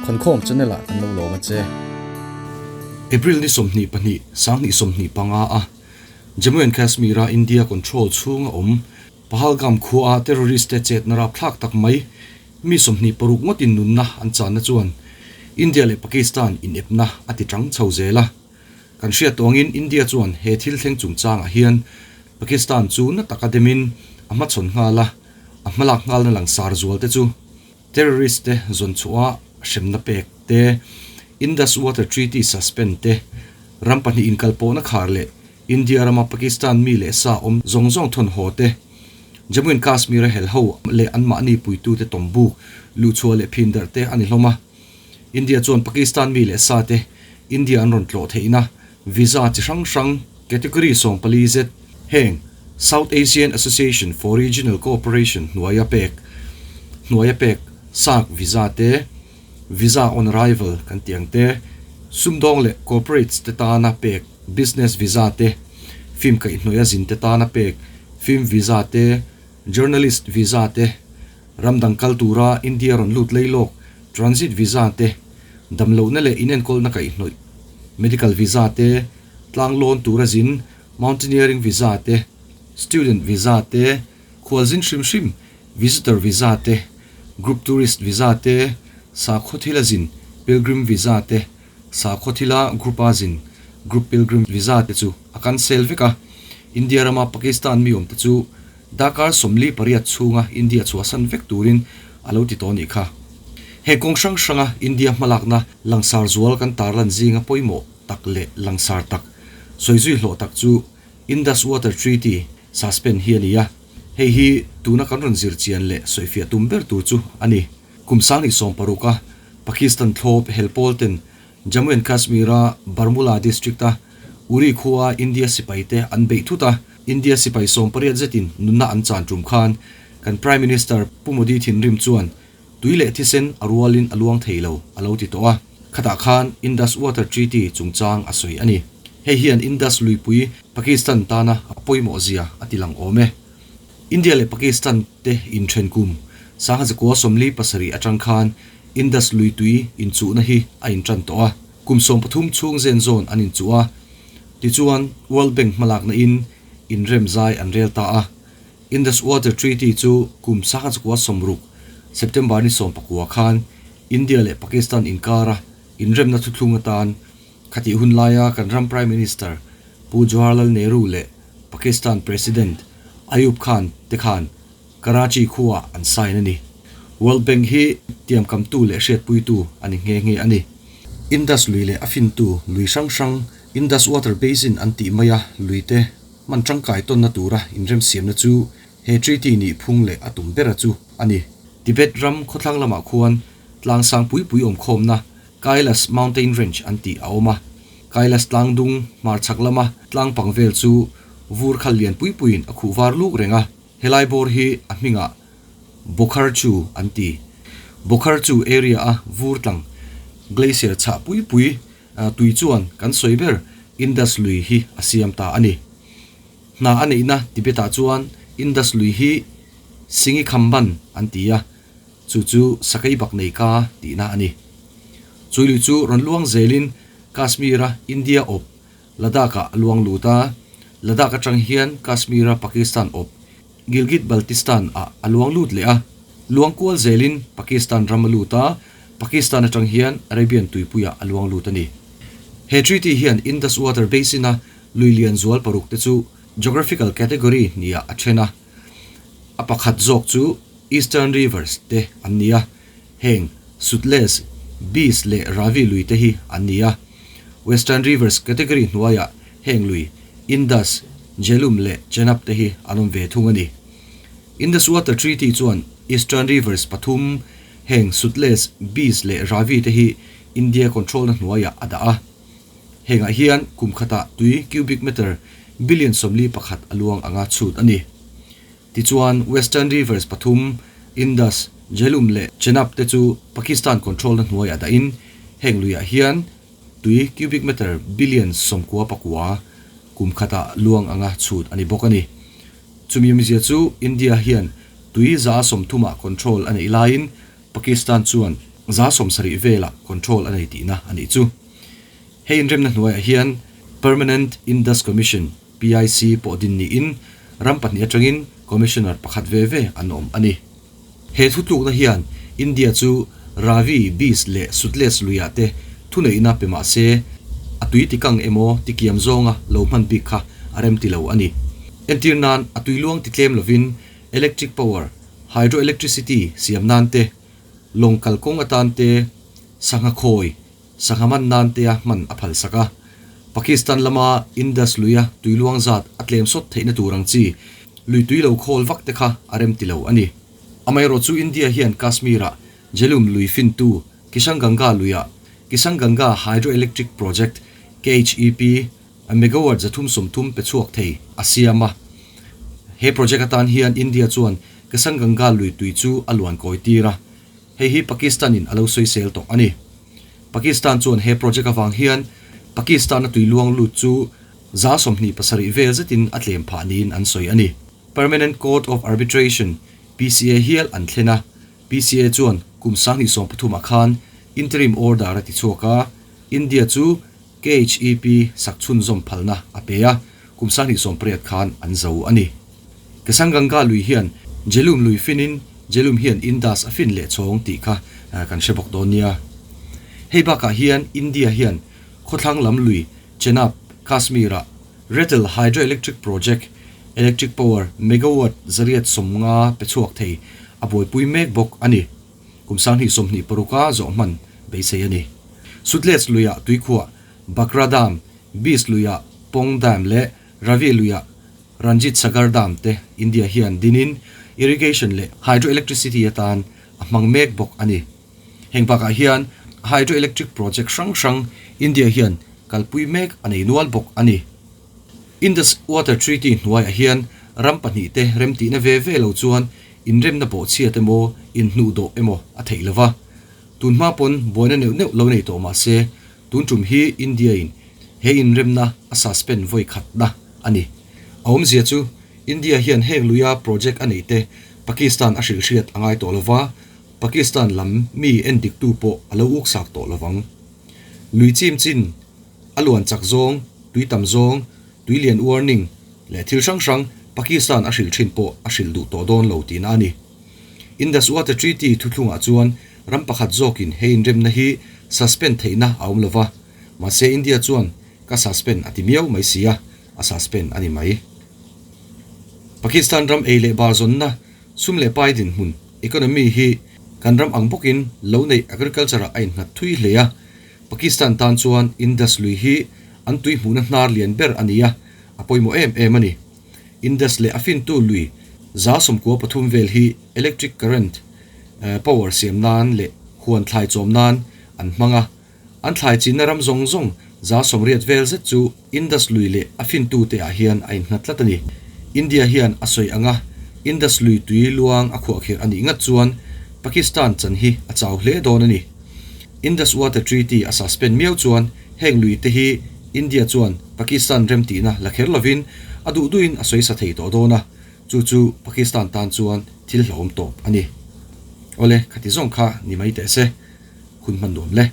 Khawnkhawm channel ah kan lo lawm a che. April ni 22, 2025 a Jammu and Kashmir a India control chhunga awm Pahalgam khua a terrorist te chetna rapthlak tak mai mi 26 ngawtin nunna an channa chuan India leh Pakistan inepna a ti tang chho zel a. Kan hriat tawngin India chuan he thil thleng chungchangah hian Pakistan chu na taka demin a hmachhawn nghal a, a hmalak nghalna langsar zual te chu terrorist te zawn chhuah hremna pek te, Indus Water Treaty suspend te, ram pahnih inkalpawhna khar leh India rama Pakistan mi leh sa awm zawng zawng thawn haw te, Jammu and Kashmir a hel ho leh anmahni puitute tawmbuk luhchhuah leh phin darh te a ni hlawm a. India chuan Pakistan mi leh sa te India an rawn tlawh theihna visa chi hrang hrang category 14 zet heng South Asian Association for Regional Cooperation hnuaia pek hnuaia pek SAARC visa te, visa on arrival kan tih ang te, sumdawng leh corporates te tana pek business visa te, film kaihhnawih a zin te tana pek film visa te, journalist visa te, ram dang kal tura India rawn lut leilawk transit visa te, damlohna leh inenkawlna kaihhnawih medical visa te, tlanglawn tura zin mountaineering visa te, student visa te, khualzin hrim hrim visitor visa te, group tourist visa te, sakhaw thila zin pilgrim visa te, sakhaw thila group a zin group pilgrim visa te chu a cancel vek a. India rama Pakistan mi awm te chu darkar 48 chhunga India chhuahsan vek turin a lo ti tawh anih kha. He kawng hrang hranga India hmalakna langsar zual kan tarlan zinga pawimawh tak leh langsar tak sawizui hlawh tak chu Indus Water Treaty suspend hi a ni a. Hei hi tuna kan rawn zir chian leh sawifiah tum ber tur chu a ni. Kum 2016 a Pakistan thlawp helpawl ten Jammu and Kashmir a Baramulla district a Uri khua India sipai te an beih thut a, India sipai 18 zetin nunna an chan tum khan kan Prime Minister Pu Modi thinrim chuan tui leh thisen a rualin a luang thei lo a lo ti tawh a. Khatah khan Indus Water Treaty chungchang a sawi a ni. Hei hian Indus luipui Pakistan tana a pawimawh zia a ti lang awm e. India leh Pakistan te inthen kum 1947 atang khan Indus luitui inchuhna hi a intan tawh a. Kum 13 chhung zen zawn an inchuh a. Tichuan World Bank hmalakna in inrem zai an rel ta a. Indus Water Treaty chu kum 1960 September ni 19 khan India leh Pakistan inkara inremna thuthlung atan khati hun laia kan ram Prime Minister Pu Jawaharlal Nehru leh Pakistan President Ayub Khan te khan Karachi khuaa an sign a ni. World Bank hi tiamkamtu leh hriatpuitu a ni nghe nghe a ni. Indus lui leh a fintu lui hrang hrang Indus Water Basin an tih maia lui te hman tangkai tawnna tura inremsiamna chu he treaty nih phung leh a tum bera chu a ni. Tibet ram khawthlang lamah khuan tlangsang pui pui awm khawmna Kailas Mountain Range an tih a awm a. Kailas tlangdung hmarchhak lama tlangpang vel chu vur khal lian pui puiin a khuh var luk reng a. Helai bawr hi a hmingah Bokharchu an ti. Bokharchu area a vur tlang glacier chhah pui pui tui chuan kan sawi ber Indus lui hi a siam ta a ni. Hna a neihna Tibet-ah chuan Indus lui hi Singi Khamban an ti a, chu chu sakei bak nei ka tihna a ni. Chui lui chu rawn luang zelin Kashmir-a India awp Ladakh-ah a luang lut a, Ladakh atang hian Kashmir-a Pakistan awp Gilgit-Baltistan-ah a luang lut leh a, luang kual zelin Pakistan ram a lut a, Pakistan atang hian Arabian tuipuiah a luang lut a ni. He treaty hian Indus Water Basin-a lui lian zual paruk te chu geographical category hniah a then a, a pakhat zawk chu Eastern Rivers te an ni a, heng Sutlej, Beas leh Ravi lui te hi an ni a. Western Rivers category hnuaiah heng lui Indus, Jhelum leh Chenab te hi an awm ve thung a ni. Indus Water Treaty chuan Eastern Rivers pathum heng Sutlej, Beas leh Ravi te hi India control na hnuaiah a dah a. Hengah hian kum khatah tui cubic meter billion 41 a luang anga chhut a ni. Tichuan Western Rivers pathum Indus, Jhelum leh Chenab te chu Pakistan control na hnuaiah dahin heng luiah hian tui cubic meter billion 99 kum khatah luang anga chhut a ni bawk a ni. Chumi awmzia chu India hian tui 30% control a neih laiin Pakistan chuan 70% vela control a nei tihna a nih chu. Hei inremna hnuaiah hian Permanent Indus Commission, PIC, pawh din niin ram pahnih atangin Commissioner pakhat ve ve an awm a ni. He thutlukna hian India chu Ravi, Beas leh Sutlej luiah te thuneihna pe mah se, a tui tikang emaw tikiam zawnga lo hman bik kha a remti lo a ni. Entir nan, a tui luang titlem lovin electric power, hydroelectricity, siam nan te, lawng kalkawng atan te, sangha khawi, sangha man nan tea hman a phalsak a. Pakistan lama Indus luia tui luang zat a tlem sawt theihna tur ang chi lui tui lo khawl vak te kha a rem ti lo a ni. Amaherawh chu India hian Kashmir-ah Jhelum lui fintu Kishanganga luiah Kishanganga Hydroelectric Project, KHEP, a megawatt 330 pe chhuak thei a siam a. He project atan hian India chuan Kishanganga lui tui chu a luan kawi tir a. Hei hi Pakistan-in a lo sawisel tawh a ni. Pakistan chuan he project avang hian Pakistan-a tui luang lut chu 27% vel zetin a tlem phah niin an sawi a ni. Permanent Court of Arbitration, PCA, hial an thlen a, PCA chuan kum 2013 ah khan interim order a ti chhuak a, India chu KHEP sak chhunzawm phalna a pe a, kum 2018 khan an zo a ni. Kishanganga lui hian Jhelum lui finin Jhelum hian Indus a fin leh chhawng tih kha kan hre bawk dawn nia. Hei bakah hian India hian khawthlang lam lui Chenab, Kashmir-ah Retal Hydroelectric Project, electric power megawatt 850 pe chhuak thei a buaipui mek bawk a ni. Kum 2026 a zawh hman beisei a ni. Sutlej luiah tuikhuah Bhakra Dam, Beas luiah Pong Dam leh Ravi luiah Ranjit Sagar Dam te India hian dinin irrigation leh hydroelectricity atan a hmang mek bawk a ni. Heng bakah hian hydroelectric project hrang hrang India hian kalpui mek a nei nual bawk a ni. Indus Water Treaty hnuaiah hian ram pahnih te remtihna ve ve lo chuan inremna bawhchhiat emaw inhnuhdawh emaw a theih lo va. Tun hma pawn buaina neuh neuh lo nei tawh mah se tun tum hi India in he inremna a suspend vawi khatna a ni. A awmzia chu India hian heng luia project a neih te Pakistan a hrilh hriat a ngai tawh lo va, Pakistan lam mi en diktu pawh a lo uk sak tawh lo vang. Lui chim chin, a luan chak zawng, tui tam zawng, tui lian warning leh thil hrang hrang Pakistan a hrilh thin pawh a hrilh duh tawh dawn lo tihna a ni. Indus Water Treaty thuthlungah chuan ram pakhat zawkin he inremna hi suspend theihna a awm lova, mahse India chuan ka suspend a ti miau mai si a, a suspend a ni mai. Pakistan ram ei leh bar zawnna sum leh pai dinhmun, economy, hi kan ram ang bawkin lo neih agriculture-ah a innghat thui hle a, Pakistan tan chuan Indus lui hi an tui hmuhna hnar lian ber a ni a, a pawimawh em em a ni. Indus leh a fintu lui 93 vel hi electric current power siam nan leh huan thlai chawm nan an hmang a. An thlai chinna ram zawng zawng 80% vel zet chu Indus lui leh a fintu te ah hian a innghat tlat a ni. India hian a sawi anga Indus lui tui luang a khuahkhirh a nih ngat chuan Pakistan chan hi a chau hle dawn a ni. Indus Water Treaty a suspend miau chuan heng lui te hi India chuan Pakistan remtihna la kher lovin a duh duhin a sawi sa thei tawh dawn a, chu chu Pakistan tan chuan thil hlauhawm tawp a ni. Awle, khati zawng kha ni mai teh se, hun hman nuam le.